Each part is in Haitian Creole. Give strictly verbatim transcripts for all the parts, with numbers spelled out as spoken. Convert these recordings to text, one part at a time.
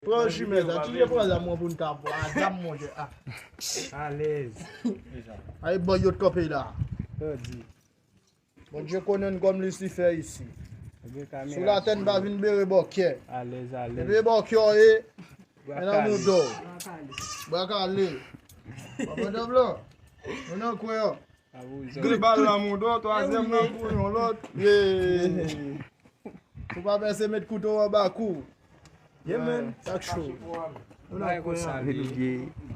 Pran chimen sa, ti je pran zam mwen pou n ka pran zam, monchè. Ah. Alèz. Ay, bò, yo t kanpe la. Tande. Bondye konnen n kòm Lisifè isi. Sou latè n pa vin bere bòkyè. Alèz, alèz. Bere bòkyè w ye. Men nan mouda w. Bra kale. Papa Djanblan. Nou nan kwen an. De bal nan mouda w, twazyèm nan kou yon lòt. Ye. Ou pa pèse met kouto w anba kou. Yeah, man. Sa k cho. Nou nan kwen an.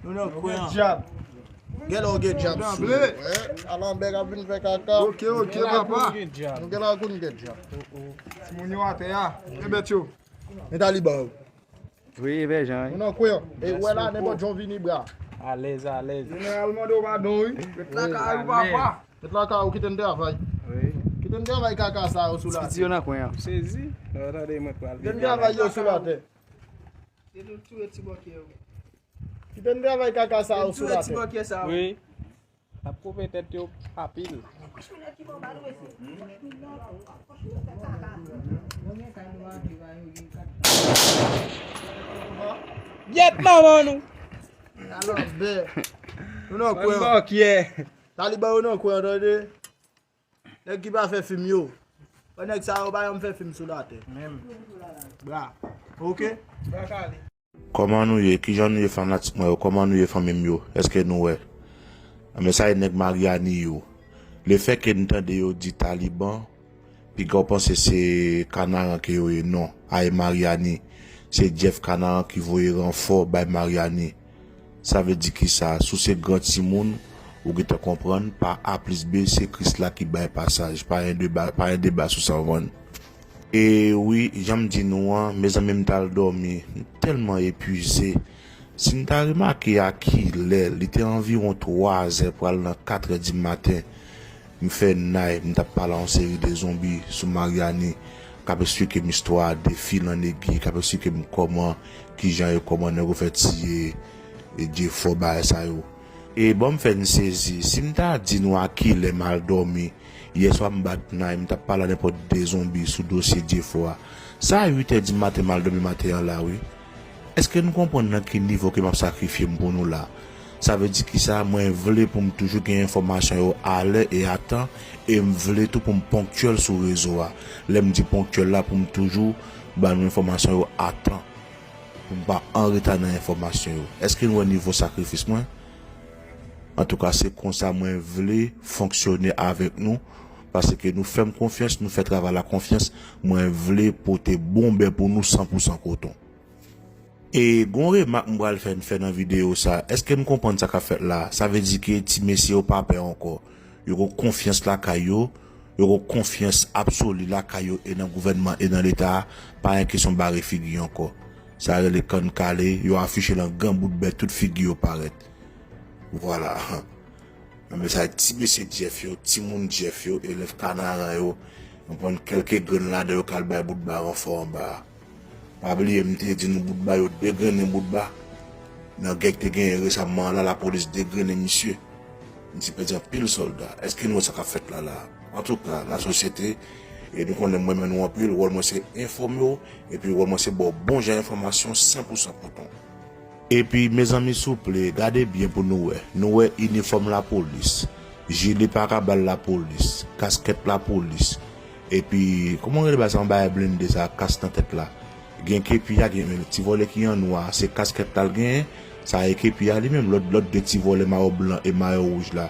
Nou nan kwen an. Gen djab. Gen lè w gen djab sou ou. Wè, Alanbè k ap vin fè kaka. Ok, ok, papa. Nou gen lakou n gen djab. Timoun yo atè a. E bèt yo. Men Taliban yo. Wi, e bèjan, wi. Nou nan kwen an. E wè la, nenpòt jan w vini, bra. Alèz, alèz. Jeneral mande w padon, wi. Met lakay ou, papa. Met lakay ou, kite n travay. Wi. Kite n travay kaka sa yo sou latè. Ti piti yo nan kwen an. Sezi. Lè w tande mwen pral vini. Kite n travay yo sou latè. Se nou touye ti bòkyè yo. Kite n travay kaka sa yo sou latè. Wi. N ap koupe tèt yo pa pil. Gyèt manman nou. Alanbè. Nou nan kwen an. Bòkyè. Taliban yo nan kwen an, tande. Nèg ki pa fè fim yo. Wè nèg sa yo pa janm fè fim sou latè. Menm. Bra. Ok? Bra kale. Kòman nou ye? Kijan nou ye fanatik mwen yo? Kòman nou ye fanmi m yo? Èske nou wè? Enben sa e nèg Maryani yo. Lefètke n tande yo di Taliban, piga w panse se Kanaran ke yo ye. Non, a e Maryani. Se Jeff Kanaran ki voye ranfò bay Maryani. Sa vle di kisa? Si w se gran timoun, ou gentan konprann, pa A plis B, se Kris la ki bay pasaj. Pa gen deba, pa gen deba sou sa, w konprann? E wi, jan m di nou an, mezanmi, m t al dòmi, m tèlman epuize. Si n ta remake a kilè, li te anviwon twazè pral nan katrè di maten, m fè nay, m t ap pale a yon seri de zonbi sou Maryani, k ap esplike m istwa de fil an egui, k ap esplike m kòman, kijan e kòman nèg yo fè tiye, e Jefò, bagay sa yo. E ban m fè n sezi, si m ta di nou a kilè m al dòmi, yèswa m bat nay, m t ap pale a nenpòt de zonbi sou dosye Jefò a. Sa a uit è di maten m al dòmi maten an la, wi. Èske nou konprann nan ki nivo ke m ap sakrifye m pou nou la? Sa vle di kisa? Mwen vle pou m toujou gen enfòmasyon yo alè e a tan, e m vle tou pou m ponktyèl sou rezo a. Lè m di ponktyèl la, pou m toujou ba nou enfòmasyon yo a tan, pou m pa an reta nan enfòmasyon yo. Èske nou wè nivo sakrifis mwen? Antouka, se konsa mwen vle fonksyone avèk nou, paske nou fè m konfyans, nou fè travay la konfyans, mwen vle pote bon bè pou nou san pou san koton. E gon remak m pral fè n fè nan videyo sa, èske n konprann sa k ap fèt la? Sa vle di ke ti mesye yo pa pè ankò. Yo gon konfyans lakay yo, yo gon konfyans absoli lakay yo e nan gouvènman e nan Leta a, pa gen kesyon bare figi ankò. Sa rele kann kale, yo afiche l an gran bout bèt, tout figi yo parèt. Vwala. Nan mesaj ti mesye Jeff yo, timoun Jeff yo, elèv Kanaran yo, nou pran kèlke grenn ladan yo k al bay bout ba ranfò anba a. Pa bliye m te di nou bout ba yo degrennen bout ba. Nan gè k te genyen resamman an la, lapolis degrennen misye. Misye pèdi anpil sòlda. Èske nou wè sa k ap fèt la la? Antouka, lasosyete, e nou konnen m renmen nou anpil, wòl mwen se enfòme w, epi wòl mwen se ba w bon jan enfòmasyon san pou san koton. Epi, mezanmi, souple, gade byen pou nou wè. Nou wè inifòm lapolis, jile parabal lapolis, kaskèt lapolis. Epi, kòman rele bagay sa, yon bagay blende sa, kas nan tèt la. Gen kepi a, gen ti vòlè ki an nwa, se kaskèt la l genyen, sa e kepi a li menm, lòt, lòt de ti vòlè mayo blan e mayo wouj la.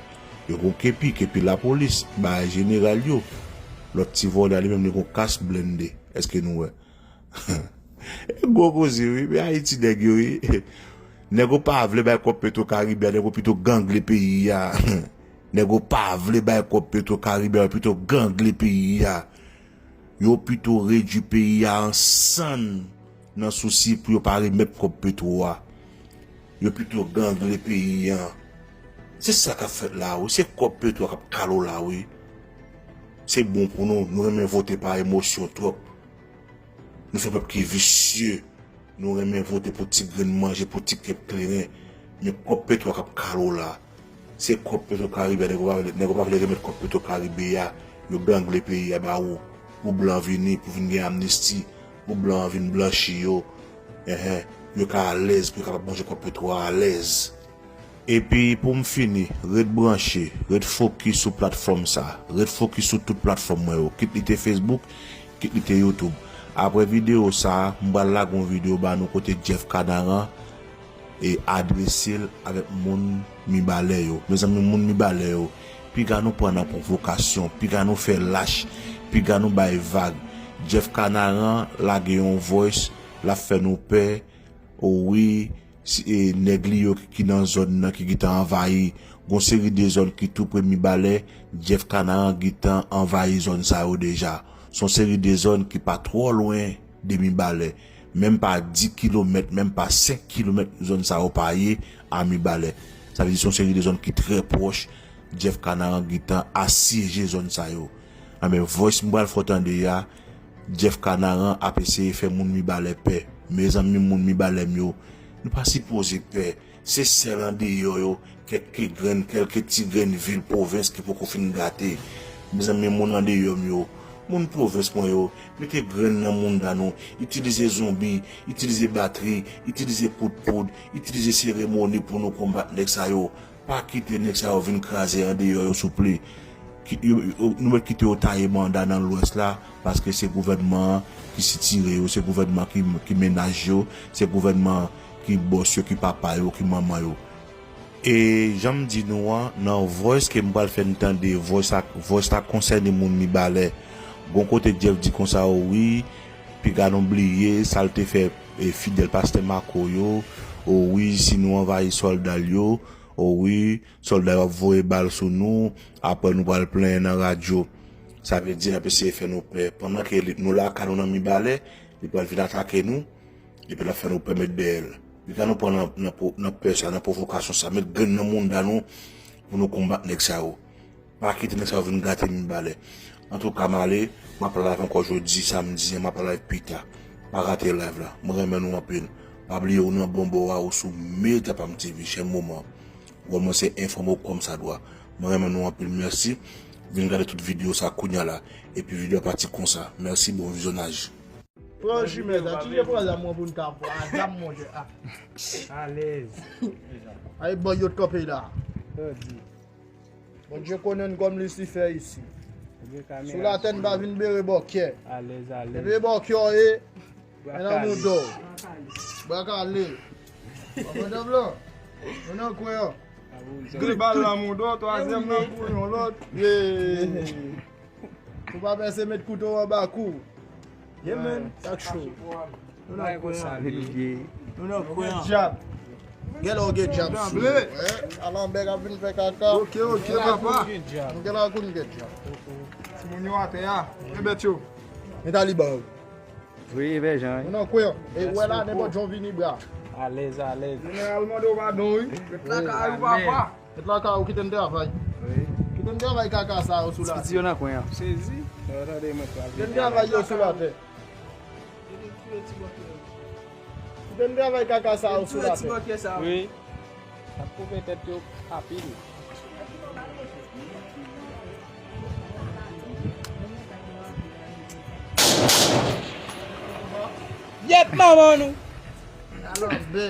Yo gon kepi, kepi lapolis, bagay jeneral yo. Lòt ti vòlè a li menm, li gon kas blende. Èske nou wè? E gwo koze wi, men Ayiti nèg yo wi. Nèg yo pa vle bay kòb Petro Karibe a, nèg yo pito gangle peyi a. Nèg yo pa vle bay kòb Petro Karibe a, yo pito gangle peyi a. Yo pito redui peyi a an sann nan sousi pou yo pa remèt kòb Petro a. Yo pito gangle peyi a. Se sa k ap fèt la wi, se kòb Petro a k ap kale w la wi. Se bon pou nou, nou renmen vote pa emosyon twòp. Nou se yon pèp ki visye. Nou renmen vote pou ti grenn manje, pou ti kèk kleren. Men kòb Petro a k ap kale w la. Se kòb Petro Karibe a, nèg yo pa vle, nèg yo pa vle remèt kòb Petro Karibe a. Yo gangle peyi a ba ou. Pou blan vini, pou vin gen amnisti. Pou blan an vin blanchi yo. Enhen. Pou yo ka alèz, pou yo kapab manje kòb yo twò alèz. Epi pou m fini, ret branche, ret fokis sou platfòm sa, ret fokis sou tout platfòm mwen yo, kit li te Facebook, kit li te YouTube. Apre videyo sa, m pral lage yon videyo ba nou kote Jeff Kanaran e adrese l avèk moun Mibalè yo. Mezanmi, moun Mibalè yo, piga nou pran nan pwovokasyon, piga nou fè lach, piga nou bay vag. Jeff Kanaran lage yon voice, l ap fè nou pè. O wi, si, e, nèg li yo ki nan zòn nan ki gentan anvayi, gon seri de zòn ki tou pre Mibalè, Jeff Kanaran gentan anvayi zòn sa yo deja. Se yon seri de zòn ki pa twò lwen de Mibalè. Menm pa dis kilomèt, menm pa senk kilomèt zòn sa yo pa ye a Mibalè. Sa vle di se yon seri de zòn ki trè pwòch. Jeff Kanaran gentan asyeje zòn sa yo. Anben, voice m pral fè w tande a, Jeff Kanaran ap eseye fè moun Mibalè pè. Mezanmi, moun Mibalè m yo, nou pa sipoze pè. Se sèl andeyò yo, kèlke grenn, kèlke ti grenn vil pwovens ki poko fin gate. Mezanmi, moun andeyò m yo, moun pwovens mwen yo, mete grenn nan mounda nou, itilize zonbi, itilize batri, itilize kout poud, itilize seremoni pou nou konbat nèg sa yo. Pa kite nèg sa yo vin kraze andeyò yo, souple. Ki, yo, yo, nou mèt kite yo taye banda nan Lwès la, paske se gouvènman an ki sitire yo, se gouvènman ki, ki menaj yo, se gouvènman ki bòs yo, ki papa yo, ki manman yo. E jan m di nou an, nan voice ke m pral fè n tande, voice la, voice la konsène moun Mibalè. Gon kote Jeff di konsa, o wi, piga nou bliye sa l te fè, e, fidèl pastè Mako yo, o wi, si nou anvayi sòlda l yo, o wi, sòlda yo ap voye bal sou nou, apre nou pral plenyen nan radyo. Sa vle di, l ap eseye fè nou pè. Pandan ke li, nou lakay nou nan Mibalè, li pral vin atake nou, epi l ap fè nou pè met dèyè l. Piga nou pran nan, nan, nan pè sa, nan pwovokasyon sa, met grenn nan mounda nou pou nou konbat nèg sa yo. Pa kite nèg sa yo vin gate Mibalè. Antouka, m ale, m ap live ankò jodi, samdi, m ap live pita. Pa rate live la. Mwen renmen nou anpil. Pa bliye ou nan bon bò a, ou sou Media Pam T V, chèn moman. Wòl mwen se enfòme w kòmsadwa. Mwen renmen nou anpil, mèsi. Vin gade tout videyo sa kounya la. Epi videyo a pati konsa. Mèsi, bon vizyonaj. Pran jimèt la, ti je pran zam mwen pou n ta pran zam, monchè. Alèz. Ay, bò yo t kanpe la. Bondye konnen n kòm Lisifè isi. Sou latè n pa vin bere bòkyè. Alèz, alèz. Epi bòkyè w ye, men nan mouda w. Bra kale. Papa Dòb lan. Nou nan kwen an. Gri bal nan mouda w, twazyèm nan kou yon lòt. Ye. Ou pa pèse met kouto w anba kou. Ye men, sak cho. Nou nan kwen an. Nou nan kwen an. Dyab. Gen lè w gen dyab sou ou. Wè, Alanbè k ap vin fè kaka. Ok, ok, papa. Nou gen lakou n gen dyab. Timoun yo atè a. E bèt yo. Men Taliban yo. Wi, e vèjan, wi. Nou nan kwen an. E wè la, nenpòt jan w vini, bra. Alèz, alèz. Jeneralman, de w pa don, wi. Met lakay ou, papa. Met lakay ou, kite n travay. Wi. Kite n travay kaka sa yo sou latè. Ti piti yo nan kwen an. Sezi. Yo tande mwen travay. Kite n travay yo sou latè. Kite n travay kaka sa yo sou latè. Wi. N ap koupe tèt yo anpil. Yèt manman nou. Alanbè.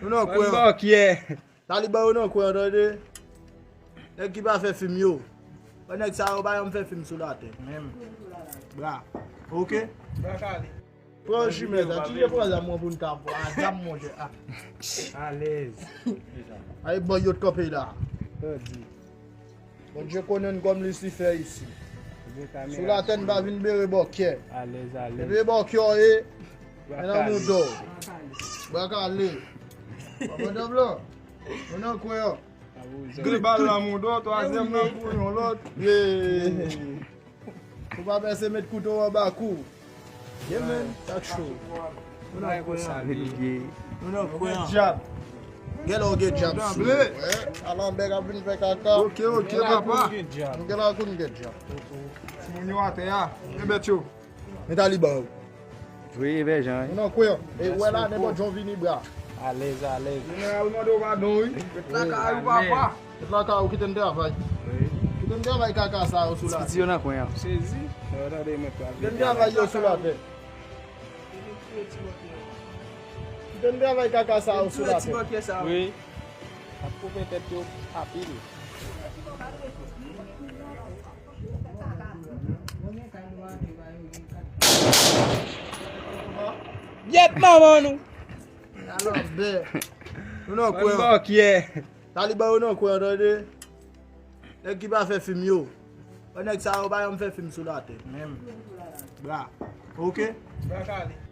Nou nan kwen an. Bòkyè. Taliban yo nan kwen an, tande. Nèg ki pa fè fim yo. Wè nèg sa yo pa janm fè fim sou latè. Menm. Bra. Ok? Bra kale. Pran jimèt la, ti je pran zam mwen pou n ta pran zam, monchè. Alèz. Ay, bò yo t kanpe la. Bondye konnen n kòm Lisifè isi. Sou latè n pa vin bere bòkyè. Alèz, alèz. Epi bòkyè w ye, men nan mouda w. Bra kale. Papa Dòb lan. Nou nan kwen an. Gri bal nan mouda w, twazyèm nan kou yon lòt. Ye. Ou pa pèse met kouto w anba kou. Ye men, sak cho. Nou nan kwen an. Nou nan kwen an. Dyab. Gen lè w gen dyab sou ou. Wè, Alanbè k ap vin fè kaka. Ok, ok, papa. Nou gen lakou n gen dyab. Timoun yo atè a. E bèt yo. Men Taliban yo. Wi, e vèjan, wi. Nou nan kwen an. E wè la, nenpòt jan w vini, bra. Alèz, alèz. Jeneralman, de w pa don, wi. Met lakay ou, papa. Met lakay ou, kite n travay. Wi. Kite n travay kaka sa yo sou latè. Ti piti yo nan kwen an. Sezi. Yo tande mwen travay. Kite n travay yo sou latè. Fè n travay kaka sa yo sou latè. Wi. Ap koupe tèt yo apil. Gyèt manman nou. Alò, bè. Nou nan kwen. Bòkyè. Taliban yo nan kwen, tande. Nèg ki pa fè fim yo. Nèg sa yo pa janm fè fim sou latè. Menm. Bra. Oke? Bra kale.